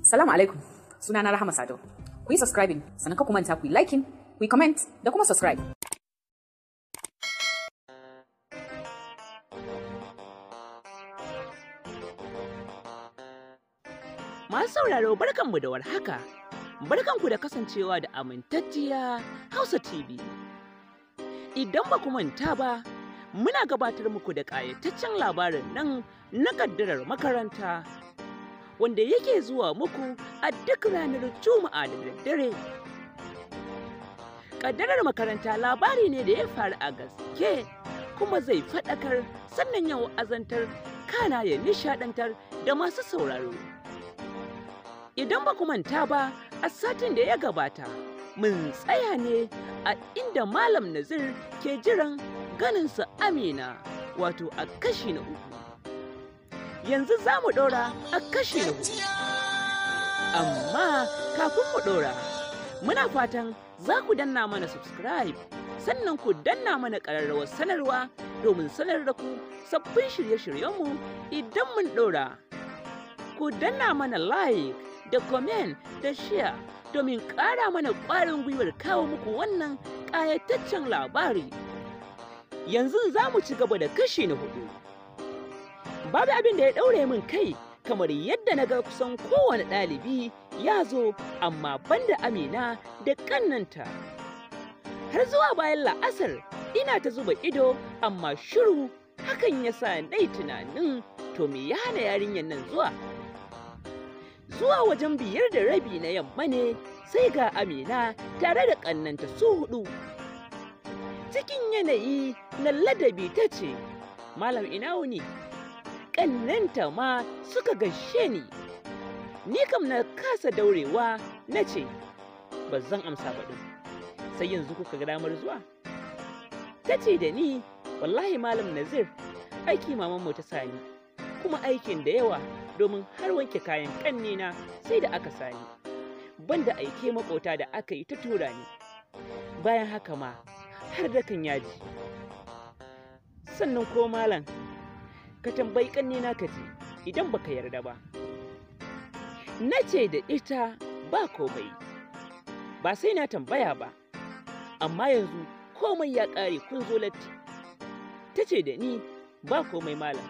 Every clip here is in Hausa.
Salamu alaikum, sunana Rahama Sado. Ku yi subscribing, sannan ka ku manta ku yi liking, ku yi comment da kuma subscribe. Masu sauraro, barkanmu da warhaka. Barkanku da kasancewa da amintacciya Hausa TV. Idan ba ku manta ba, muna gabatar muku da ƙayataccen labarin nan na ƙaddarar makaranta, wanda yake zuwa muku a duk ranar Juma'a da daddare. Ƙaddarar makaranta labari ne da ya faru a gaske, kuma zai faɗakar, sannan ya wa'azantar, kana ya nishaɗantar da masu sauraro. Idan ba ku manta ba, a satin da ya gabata, mun tsaya ne a inda Malam Nazir ke jiran ganinsa Amina, wato a kashi na uku. Yanzu za mu ɗora a kashi na hudu. Amma kafin mu ɗora, muna fatan za ku danna mana subscribe, sannan ku danna mana ƙararrawar sanarwa domin sanar da ku sabbin shirye-shiryenmu idan mun ɗora. Ku danna mana like da comment da share domin ƙara mana ƙwarin gwiwar kawo muku wannan ƙayataccen labari. Yanzu za mu ci gaba da kashi na hudu. Babu abin da ya ɗaure min kai kamar yadda na ga kusan kowane ɗalibi ya zo, amma banda Amina da ƙannanta. Har zuwa bayan la'asar ina ta zuba ido, amma shiru. Hakan ya sa na yi tunanin, to me ya hana yarinyar nan zuwa? Zuwa wajen 5:30 na yamma ne sai ga Amina tare da ƙannanta su hudu. Cikin yanayi na ladabi ta ce, "Malam, ina wuni?" Ƙannanta ma suka gaishe ni. Ni kam na kasa daurewa na ce, "Ba zan amsa ba ɗin, sai yanzu kuka ga damar zuwa?" Ta ce da ni, "Wallahi Malam Nazir, aiki mamanmu ta sani, kuma aikin da yawa, domin har wanke kayan ƙannena sai da aka sani, banda aike makota da aka yi ta tura ni. Bayan haka ma har dakan yaji. Sannan ko malam, ka tambayi ƙannena ka ji idan baka yarda ba." Na ce da ita, "Ba komai, ba sai na tambaya ba, amma yanzu komai ya ƙare, kun zo latti." Ta ce da ni, "Ba komai malam."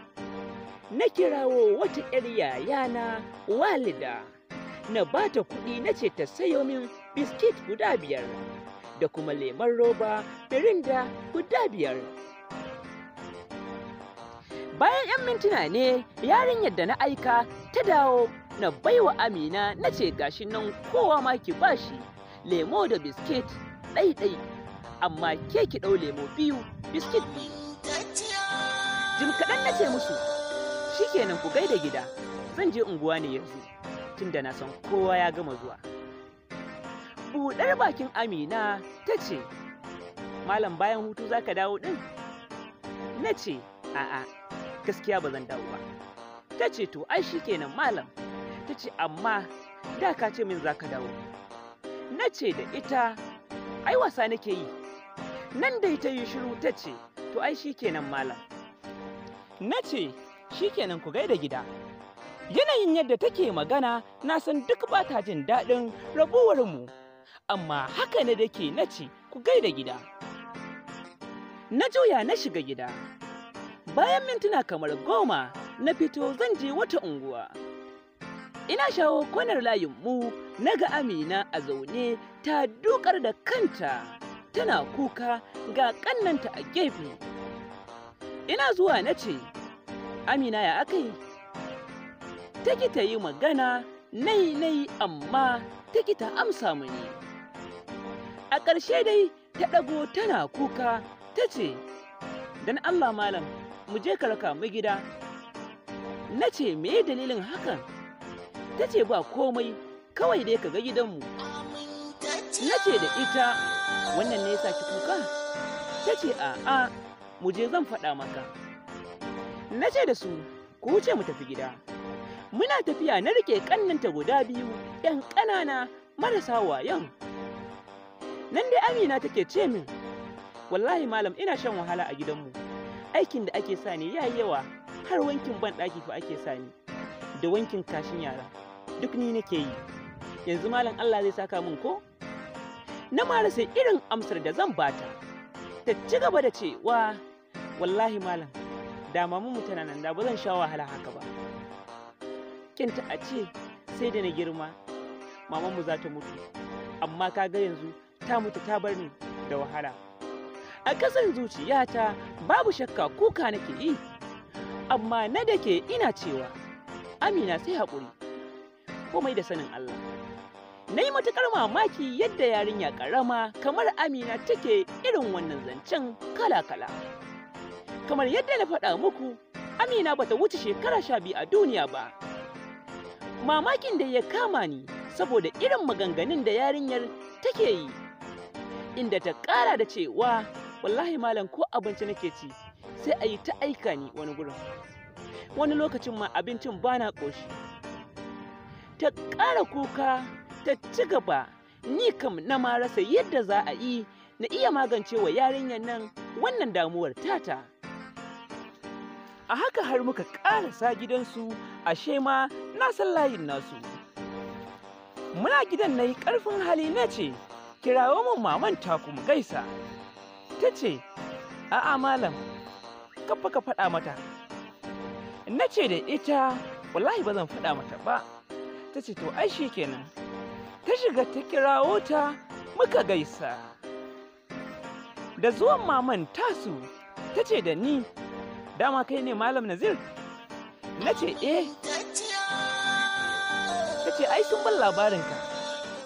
Na kirawo wata 'yar yayana Walida, na ba ta kuɗi, na ce ta sayo min biskit guda biyar da kuma lemon roba Mirinda guda biyar. Bayan 'yan mintuna ne yarinyar da na aika ta dawo, na baiwa Amina, na ce, "Gashi nan, kowa ma ki bashi lemo da biskit ɗai-ɗai, amma ke ki ɗau lemo biyu, biskit biyu." Jim kaɗan na ce musu, "Shikenan, ku gaida gida, zan je unguwa ne yanzu, tunda na san kowa ya gama zuwa." Buɗar bakin Amina ta ce, "Malam, bayan hutu za ka dawo ɗin?" Na ce, "A'a, gaskiya ba zan dawo ba." Ta ce, "To ai shikenan malam." Ta ce, "Amma da ka ce min za ka dawo." Na ce da ita, "Ai wasa nake yi." Nan dai ta yi shiru, ta ce, "To ai shikenan malam." Na ce, "Shikenan, ku gaida gida." Yanayin yadda take magana, na san duk ba ta jin daɗin rabuwarmu, amma haka na dake na ce, "Ku gaida gida." Na juya na shiga gida. Bayan mintuna kamar 10 na fito zan je wata unguwa. Ina shawo kwanar layinmu na ga Amina a zaune ta dukar da kanta tana kuka, ga ƙannanta a gefe. Ina zuwa na ce, "Amina, ya aka yi?" Take ta yi magana, nai nai, amma take ta amsa mini. A ƙarshe dai ta ɗago tana kuka ta ce, "Don Allah malam, mu je ka raka mu gida." Na ce, "Me dalilin hakan?" Ta ce, "Ba komai, kawai dai ka ga gidanmu." Na ce da ita, "Wannan ne ya sa ki kuka?" Ta ce, "A'a, mu je zan faɗa maka." Na ce da su, "Ku wuce mu tafi gida." Muna tafiya na rike ƙannanta guda biyu, 'yan ƙanana marasa wayon. Nan dai Amina take ce min, "Wallahi malam, ina shan wahala a gidanmu. Aikin da ake sani ya yi yawa, har wankin ban ɗaki fa ake sani, da wankin kashin yara." Duk ni nake yi. Yanzu malam Allah zai saka min ko? Na ma rasa irin amsar da zan bata. Ta ci gaba da cewa, wallahi malam, da mamanmu tana nan da ba zan sha wahala haka ba. Kinta a ce sai da na girma mamanmu za ta mutu, amma kaga yanzu ta mutu ta bar ni da wahala. A kasan zuciyata babu shakka kuka nake yi, amma na da ke ina cewa Amina sai haƙuri, komai da sanin Allah. Na yi matuƙar mamaki yadda yarinya ƙarama kamar Amina take irin wannan zancen kala-kala. Kamar yadda na faɗa muku, Amina bata wuce shekara 12 a duniya ba. Mamakin da ya kama ni saboda irin maganganun da yarinyar take yi, inda ta ƙara da cewa wallahi malam ko abinci nake ci sai a yi ta aika ni wani gurin. Wani lokacin ma abincin bana ƙoshi. Ta ƙara kuka ta ci gaba, ni kam na ma rasa yadda za a yi na iya magance wa yarinyar nan wannan damuwar tata. A haka har muka ƙarasa gidansu, ashe ma na san layin nasu. Muna gidan na yi ƙarfin hali na ce, kirawo min maman taku mu gaisa. Ta ce, a'a malam, kafa ka faɗa mata. Na ce da ita, wallahi ba zan faɗa mata ba. Ta ce to ai kenan. Ta shiga ta kirawo ta muka gaisa. Da zuwan maman tasu, ta ce da ni, dama kai ne Malam Nazir? Na ce eh. Ta ce ai sun ban labarinka,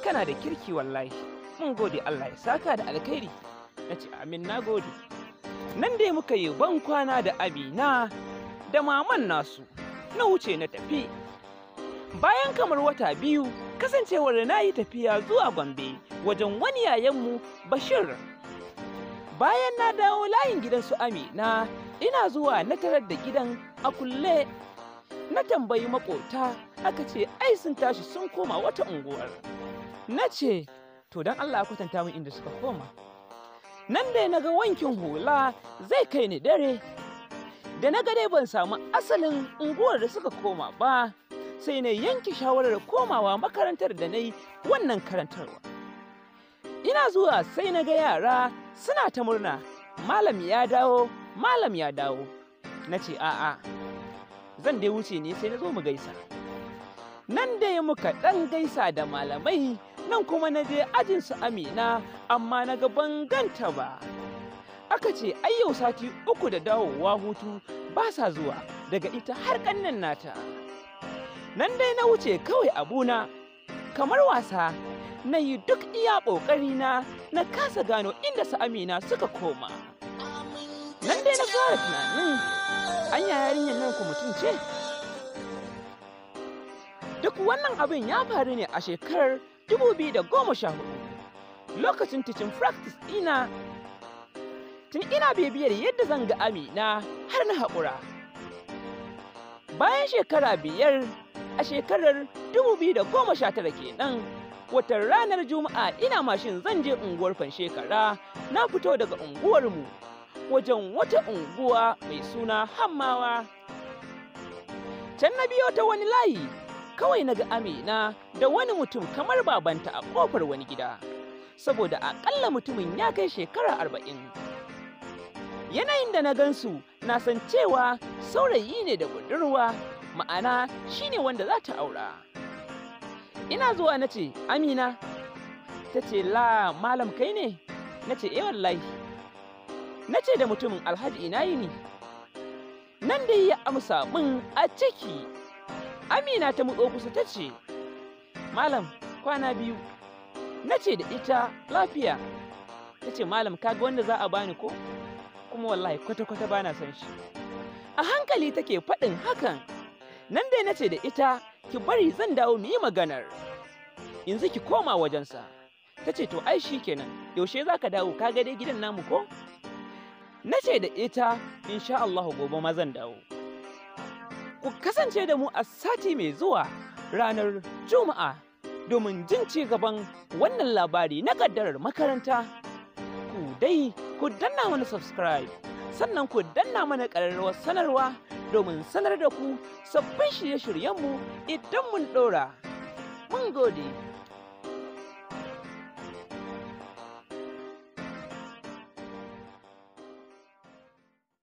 kana da kirki wallahi, mun gode Allah ya saka da alkhairi. Na ce amin na gode. Nan dai muka yi ban kwana da Amina da maman nasu, na wuce na tafi. Bayan kamar wata 2, kasancewar na yi tafiya zuwa Gombe wajen wani yayanmu Bashir. Bayan na dawo layin gidan su Amina, ina zuwa na tarar da gidan a kulle. Na tambayi maƙota, aka ce ai sun tashi sun koma wata unguwar. Na ce, to don Allah kwatanta min inda suka koma. Nan dai na ga wankin hula zai kai ni dare. Da na ga dai ban samu asalin unguwar da suka koma ba, sai na yanke shawarar komawa makarantar da na yi wannan karantarwa. Ina zuwa sai na ga yara suna ta murna, malam ya dawo, malam ya dawo. Na ce a'a, zan dai wuce ne sai na zo mu gaisa. Nan dai muka ɗan gaisa da malamai, nan kuma na je ajin su Amina, amma na ga ban ganta ba. Aka ce ai yau sati 3 da dawowa hutu ba sa zuwa, daga ita har ƙannen nata. Nan dai na wuce kawai abuna, kamar wasa, na yi duk iya ƙoƙarina na kasa gano inda su Amina suka koma. Nan dai na fara tunanin, anya yarinyar nan ku mutum ce? Duk wannan abin ya faru ne a shekarar 2014, lokacin teaching practice ɗina. Tun ina bibiyar yadda zan ga Amina har na haƙura. Bayan shekara 5, a shekarar 2019 kenan, wata ranar Juma'a ina mashin zan je unguwar Fanshekara, na fito daga unguwarmu wajen wata unguwa mai suna Hammawa. Can na biyo ta wani layi, kawai na ga Amina da wani mutum kamar babanta a ƙofar wani gida, saboda aƙalla mutumin ya kai shekara 40. Yanayin da na gansu na san cewa saurayi ne da budurwa, ma'ana shine wanda za ta aura. Ina zuwa na ce, Amina, ta ce la malam kai ne? Na ce eh wallahi. Na ce da mutumin Alhaji ina yini? Nan dai ya amsa min a ciki. Amina ta mutso kusa ta ce, malam kwana 2. Na ce da ita lafiya. Ta ce malam kaga wanda za a bani ko? Kuma wallahi kwata-kwata bana son shi. A hankali take faɗin hakan. Nan dai na ce da ita ki bari zan dawo mu yi maganar. Yanzu ki koma wajensa. Ta ce to ai shi kenan, yaushe za ka dawo ka ga dai gidan namu ko? Na ce da ita insha Allah gobe ma zan dawo. Ku kasance da mu a sati mai zuwa ranar Juma'a domin jin ci gaban wannan labari na ƙaddarar makaranta. Ku dai ku danna mana subscribe, sannan ku danna mana ƙararrawar sanarwa domin sanar da ku sabbin shirye-shiryenmu idan mun ɗora. Mun gode.